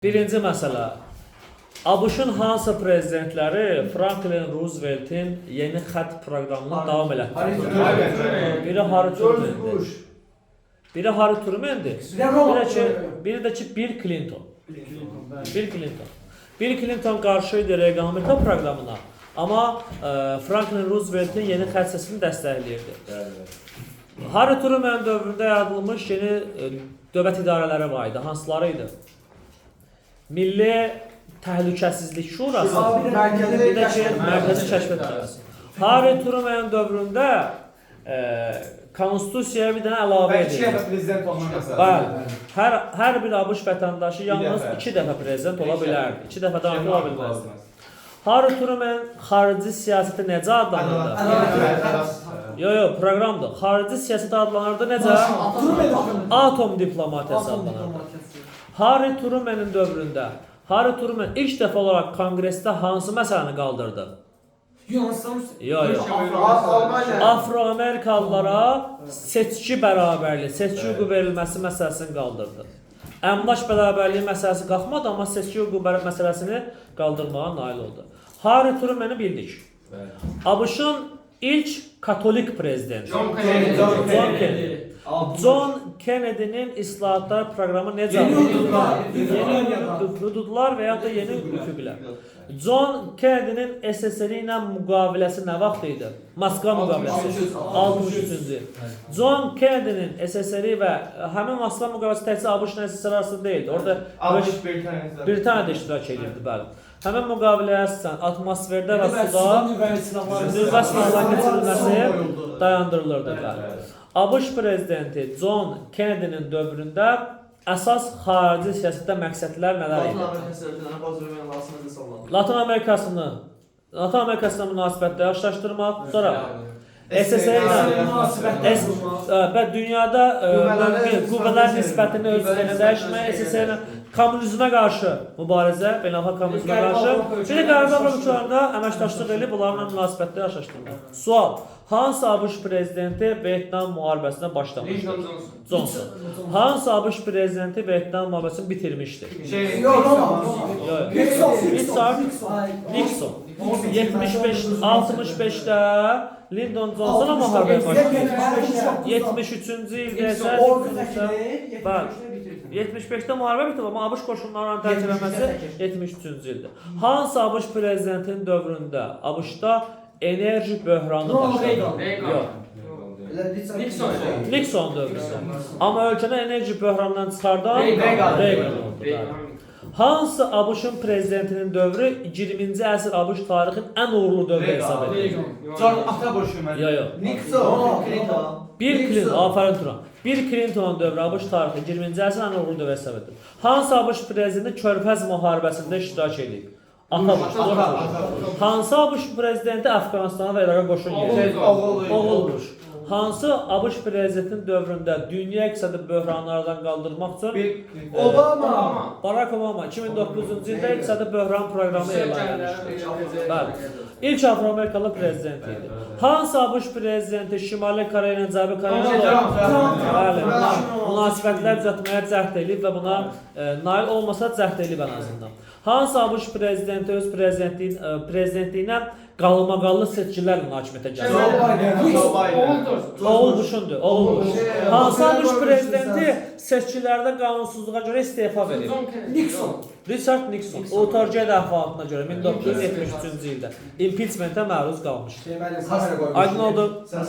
Birinci məsələ. ABŞ-ın hansı prezidentləri Franklin Rooseveltin yeni xətt proqramını davam elətdirdi? Biri Harry George Truman'di. Bush. Biri Harry Truman'di. Biri də ki Bill Clinton. Bill Clinton. Bill Clinton qarşı idi Reagan-Amerika proqramına. Amma Franklin Rooseveltin yeni xətt səsini dəstəkləyirdi. Harry Truman dövründə yaradılmış yeni dövlət idarələri var idi. Hansıları idi? Milli Təhlükəsizlik Şurası, bir də ki Mərkəzi Kəşfiyyat İdarəsi. Harry Truman dövründə konstitusiyaya bir dənə əlavə Və iki edildi. dəfə prezident olmaq məsələsi. Bəli. Hər bir ABŞ vətəndaşı yalnız dəfə. 2 dəfə prezident ola bilərdi. 2 dəfədən artıq ola bilməzdi. Bilməzdi. Harry Truman xarici siyasəti necə adlanırdı? Yo, yo, proqramdır. Xarici siyasət adlanırdı necə? Atom diplomatiyası adlanırdı. Harry Truman'ın dövründə Harry Truman ilk dəfə olaraq konqresdə hansı məsələni qaldırdı? Yunanistan. Yo, yo. Almanya. Afroamerikalılara seçki bərabərliyi, seçki hüququ verilməsi məsələsini qaldırdı. Əmlak bərabərliyi məsələsi qalxmadı, amma seçki hüququ məsələsini qaldırmağa nail oldu. Harry Truman'ı bildik. ABŞ-ın ilk katolik prezidenti John Kennedy. John Kennedy. John Kennedy'nin islahatlar proqramı necə Yeni adlanır? hüdudlar. Yeni hüdudlar və yaxud da yeni üfüqlər. John Kennedy'nin SSR ilə müqaviləsi nə vaxt idi? Moskva müqaviləsi. 63-cü il. John Kennedy'nin SSR və həmin Moskva müqaviləsi təkcə ABŞ-la SSR arasında deyildi. Orada ABŞ Britaniyası. Britaniya da iştirak edirdi, bəli. Həmin müqaviləyə əsasən atmosferdə və suda nüvə silahları nüvə silahlarının keçirilməsi dayandırılırdı, bəli. ABŞ prezidenti John Kennedy'nin dövründə əsas xarici siyasətdə məqsədlər nələr idi? Latın Amerikasını, Latın Amerikasına münasibətləri yaxşılaşdırmaq, sonra SSR ilə və dünyada qüvvələr nisbətini öz üzərinə dəyişmək, SSR ilə kommunizmə qarşı mübarizə, beynəlxalq kommunizmə qarşı, bir də Qərbi Avropa ölkələrində əməkdaşlıq edib bunlarla münasibətləri yaxşılaşdırmaq. Sual: hansı ABŞ prezidenti Vyetnam müharibəsinə başlamışdı? Johnson. Hansı ABŞ prezidenti Vyetnam müharibəsini bitirmişdi? Yox, Yox. Nixon. Richard Nixon. 75 65-də Lyndon Johnson'a müharibəyə başladı. 73-cü ildə isə 75-də müharibə bitib, amma ABŞ qoşunlarının tərk eləməsi 73-cü ildə. Hansı ABŞ prezidentinin dövründə ABŞ-da enerji böhranı başladı? Yox. Nixon. Nixon dövründə. Amma ölkəni enerji böhranından çıxardan Reagan. Reagan oldu. Bəli. Hansı ABŞ-ın prezidentinin dövrü 20-ci əsr ABŞ tarixinin ən uğurlu dövrü hesab edilir? George Ata Bush'u mən. Yox, yox. Nixon. Clinton. Bill Clinton, aferin Turan. Bill Clinton dövrü ABŞ tarixi 20-ci əsrin ən uğurlu dövrü hesab edilir. Hansı ABŞ prezidenti Körfəz müharibəsində iştirak edib? Ata Bush. Bush. Hansı ABŞ prezidenti Əfqanistana və İraqa qoşun yerirdi? Oğul Bush. Hansı ABŞ prezidentinin dövründə dünya iqtisadi böhranlardan qaldırmaq üçün Obama. Barack Obama 2009-cu ildə iqtisadi böhran proqramı elan etmişdi. Bəli. İlk Afroamerikalı prezident idi. Hansı ABŞ prezidenti Şimali Koreya ilə Cənubi Koreya ilə bəli, münasibətlər düzəltməyə cəhd edib və buna nail olmasa cəhd edib ən azından. Hansı ABŞ prezidenti öz prezidentliyinə qalmaqallı seçkilərlə hakimiyyətə gəldi? Oğul Bush'undur, oğul Bush. Hansı ABŞ prezidenti seçkilərdə qanunsuzluğa görə istefa verib? Nixon. Richard Nixon, Watergate əhvalatına görə 1973-cü ildə impeachmentə məruz qalmışdı. Aydın oldu. Sən